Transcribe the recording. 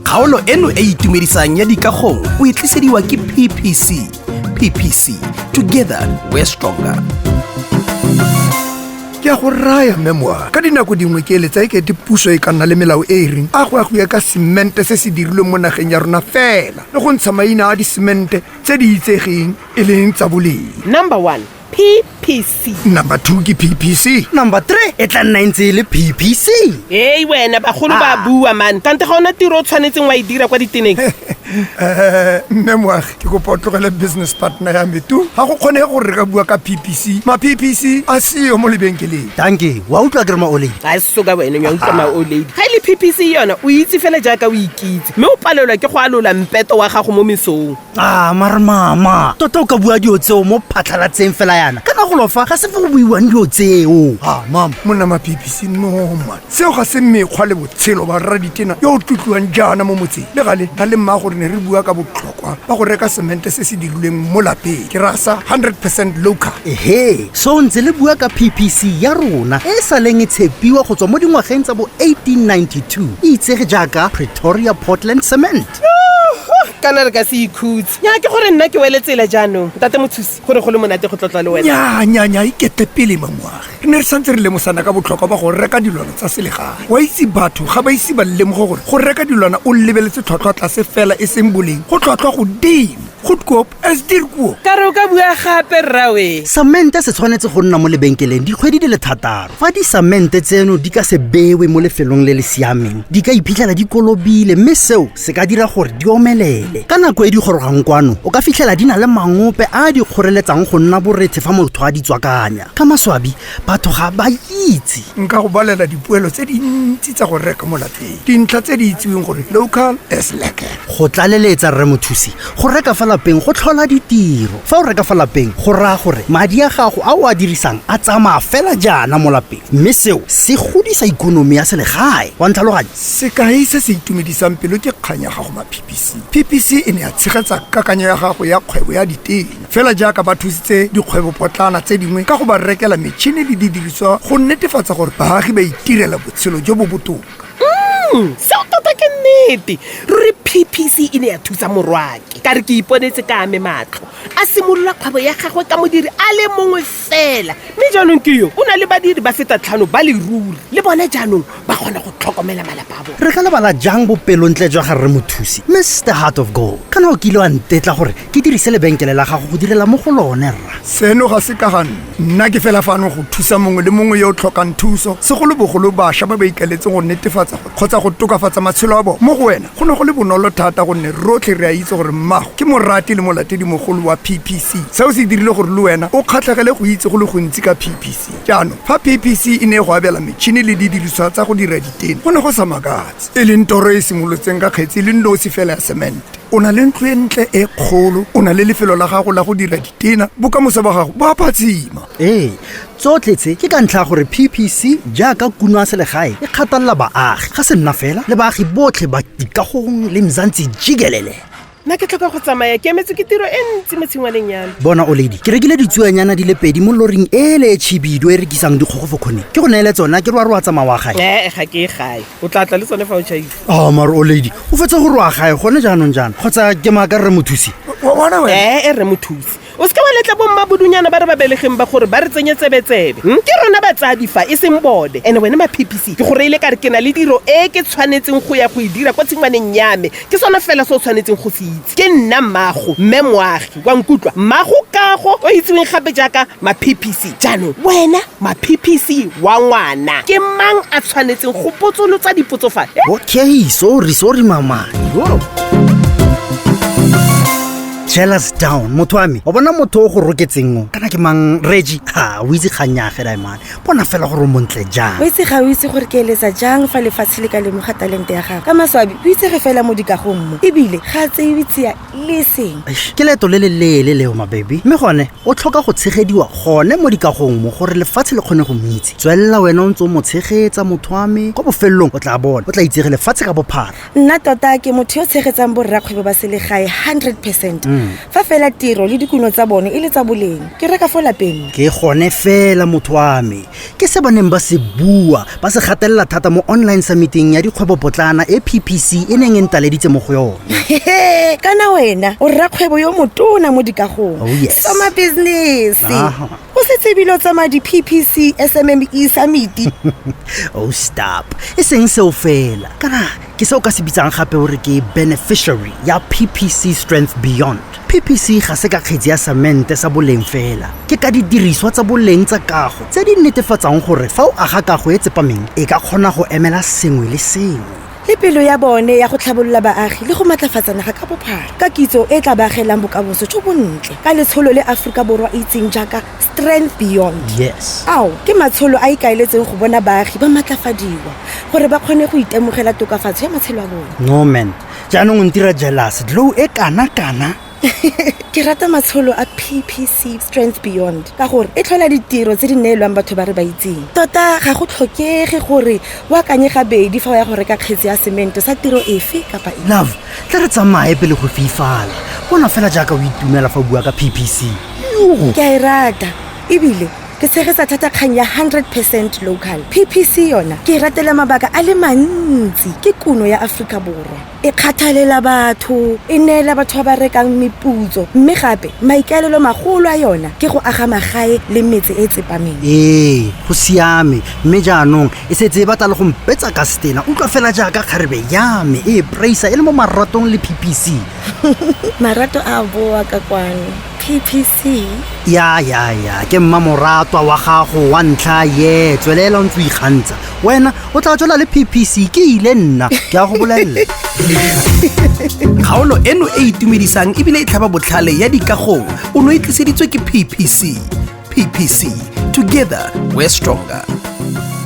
Kgaolo eno e e itumedisang ya dikagong o e tlisediwa ke PPC. PPC, together we're stronger. Ke a go raya, memoir, ka dinako dingwe ke eletsa e kete puso e ka nna le melao e e reng a go ya go ya ka semente se se dirilweng mo nageng ya rona fela, le go ntsha maina a disemente tse di itsegeng e leng tsa boleng. Number one, PPC. Number two ke PPC. Number three e tla nna e ntse e le PPC. Ei wena, bagolo ba bua man, kante ga ona tiro o tshwanetseng wa e dira kwa diteneng. Mme Moagi, ke kopa o tlogele business partner ya me tu. Ga go kgonege gore re ka bua ka PPC, ma PPC a seyo mo lebenkeleng. Danke, wa utlwa ke re ma olady. Ga e soka wena ya utlwa ma olady. Ga e le PPC yona o itse fela jaaka o ikitse, mme o palelwa ke go alola mpeto wa gago mo mesong. A mare mama, tota o ka bua dilo tseo mo phatlhalatseng fela yana? Kana go lofa ga se fa go buiwang dilo tseo. A mama. Monna ma PPC, no man, seo ga se mekgwa le botshelo ba rraditena yo o tlotliwang jaana mo motseng. Le gale na le mma gore ne re bua ka botlhokwa ba go reka semente se se dirilweng mo lapeng, ke rasa 100% local. Ehe, so ntse le bua ka PPC ya rona e e saleng e tshepiwa go tswa mo dingwageng tsa bo 1892, e itsege jaaka Pretoria Portland Cement. Kana re ka se ikhutse nya, ke gore nna ke wele tsela jaanong, ntate Mothusi, gore go le monate go tlotla le wena. Nya nya nya, ikete pele, mamoagi. Re ne re santse re lemosana ka botlhokwa ba go reka dilwana tsa selegae. Wa itse, batho ga ba ise ba lemoge gore go reka dilwana o lebeletse tlhwatlhwa tlase fela e seng boleng go tlhwatlhwa godimo. Goedkoop is duurkoop. Ka re o ka bua gape, rrawe. Samente se tshwanetse go nna mo lebenkeleng dikgwedi di le 6. Fa disamente tseno di ka se bewe mo lefelong le le siameng, di ka iphitlhela di kolobile, mme seo se ka dira gore di omelele. Ka nako e di gorogang kwano, o ka fitlhela di na le mangope a a di kgoreletsang go nna borethe fa motho a di tswakanya. Ka maswabi, batho ga ba itse. Nka go balela dipoelo tse dintsi tsa go reka mo lapeng, dintlha tse di itsiweng gore local is lekker. Go tlaleletsa, rre Mothusi, go reka fa lapeng go tlhola ditiro. Fa o reka fa lapeng, go raya gore madi a gago a o a dirisang a tsamaya fela jaana mo lapeng, mme seo se godisa ikonomi ya selegae. Wa ntlhaloganya? Sekai se se itumedisang pelo ke kgang ya gago ma PPC. PPC e ne ya tshegetsa kakanyo ya gago ya kgwebo ya ditena, fela jaaka ba thusitse dikgwebopotlana tse dingwe ka go ba rekela metšhini le didiriswa go netefatsa gore baagi ba itirela botshelo jo bo botoka. Seo tota ke nnete ruri. PPC e ne ya thusa morwake, ka re ke iponetse ka ame matlho a simolola kgwebo ya gagwe ka modiri a le mongwe fela, mme jaanong ke yo o na le badiri ba feta 5 ba leruri, le bone jaanong ba kgona go tlhokomela malapa a bone. Re ka lebala jang bopelontle jwa ga rre Mothusi, Mr Heart of Gold? Kana o kile wa ntetla gore ke dirise lebenkele la gago go direla mo go lone, rra. Seno ga se ka ga nna. Nna ke fela fano go thusa mongwe le mongwe yo o tlhokang thuso, segolobogolo bašwa ba ba ikaeletseng go netefatsa gore kgotsa go tokafatsa matshelo a bone. Mo go wena go ne go le bonolo thata, gonne rotlhe re a itse gore mmago ke morati le molatedi mogolo wa PPC. Seo se dirile gore le wena o kgatlhegele go itse go le gontsi ka PPC. Jaanong fa PPC e ne e go abela metšhini le didiriswa tsa go dira ditene, go ne go sa makatse, e leng toro e simolotseng ka kgetsi le nosi fela ya semente. O na le ntlo e ntle e kgolo, o na le lefelo la gago la go dira ditena, bokamoso ba gago bo a phatsima. Ee, tsotlhe tse ke ka ntlha ya gore PPC jaaka kuno ya selegae e kgathalela baagi, ga se nna fela, le baagi botlhe ba dikagong le Mzansi jikelele. Nna ke tlhoka go tsamaya, ke emetswe ke tiro e ntsi mo tshingwaneng ya me. Bona, olady, ke rekile ditsuanyana di le 2 mo loring e le e chibido e rekisang dikgogo fo kgoneng. Ke go neele tsona, ke rwa tsamaya wa gae. Ee, ga ke e gae, o tla tla le tsone fa o tšhaile. A mare olady, o fetsa go roa gae gone jaanong jaana, kgotsa ke maaka, rre Mothusi? Bona wena. Ee, rre Mothusi, o seke wa letla bomma bodunyana ba re ba belegeng ba gore ba re tsenye tsebetsebe. Ke rona batsadi fa e seng bone. Ene wena ma PPC, ke go reile ka re ke na le tiro e ke tshwanetseng go ya go e dira kwa tshingwaneng ya me. Ke sone fela se o tshwanetseng go se itse. Ke nna mmago, mme Moagi, wa nkutlwa? Mmago Kago o itseweng gape jaaka ma PPC. Jaanong wena ma PPC wa ngwana, ke mang a tshwanetseng go botsolotsa dipotso fa? Okay, sorry, sorry mama. Yo. Jealous down, motho wa me. O bona motho o go roketseng o, kana ke mang, Reggie? Ha o itse kgang ya gela man. Bona fela gore o montle jang. O itse ga o itse gore ke eletsa jang fa lefatshe le ka lemoga talente ya gago. Ka maswabi, o itsege fela mo dikagong mo, ebile ga tseiwe tsia le seng. Eish, ke leeto le le leele leo, ma baby, mme gone o tlhoka go tshegediwa gone mo dikagong mo gore lefatshe le kgone go mo itse. Tswelela wena o ntse o mo tshegetsa, motho wa me. Kwa bofelelong o tla bona o tla itsege lefatshe ka bophara. Nna tota ke motho yo tshegetsang borrakgwebo ba selegae 100%. Fa fela tiro le dikuno tsa bone e le tsa boleng, ke reka fo lapeng. Ke gone fela motho wa me. Ke se ba neng ba se bua, ba se gatelela thata mo online summiting ya dikgwebopotlana e PPC e neng e ntaleditse mo go yone. Kana wena o rrakgwebo yo motona mo dikagong. Oh, yes. Soma business. Aha. O setse ebile o tsamaya di-PPC SMME summit. Oh stop. E seng seo fela. Kana ke se o ka se bitsang gape gore ke beneficiary ya PPC Strength Beyond. PPC ga se ka kgetsi ya samente sa boleng fela. Ke ka didiriswa tsa boleng tsa kago tse di netefatsang gore fa o aga kago e tsepameng e ka kgona go emela sengwe le sengwe. Le pelo ya bone ya go tlhabolola baagi le go matlafatsa naga ka bophara ka kitso e tla ba agelang bokamoso jo bontle ka letsholo le Aforika Borwa e itseng jaaka Strength Beyond. Yes. Ao ke matsholo a ikaeletseng go bona baagi ba matlafadiwa gore ba kgone go itemogela tokafatso ya matshelo a bone. No man, jaanong o ntira jealous. Glow e kana-kana. Ke rata matsholo a PPC Strength Beyond ka gore e tlhola ditiro tse di neelwang batho ba re ba itseng. Tota ga go tlhokege gore o akanye gabedi fa o ya go reka kgetse ya semente sa tiro efe kapa efe. Love, tla re tsamaye pele go fifala. Bona fela jaaka o itumela fa o bua ka PPC. Yo! Ke a e rata ebile ke tshegetsa thata kgang ya 100% local. PPC yona ke e ratela mabaka a le mantsi. Ke kuno ya Aforika Borwa. E kgathalela batho, e neela batho ba ba rekang meputso, mme gape maikaelelo magolo a yona ke go aga magae le metse e tsepameng. Ee, go siame, mme jaanong e setse e batla le go mpetsa ka setena. Utlwa fela jaaka kgarebe ya me e praisa e le mo maratong le PPC. Marato a boa ka kwano. PPC. Ya ya ya, ke mmamoratwa wa gago wa ntlha ye, tswelela o ntse o ikgantsha. Wena o tla tswela le PPC, ke ile nna, ke a go bolelela. Kgaolo eno e itumedisang ebile e tlhaba botlhale ya dikagong o no e tliseditswe ke PPC. PPC, together we're stronger.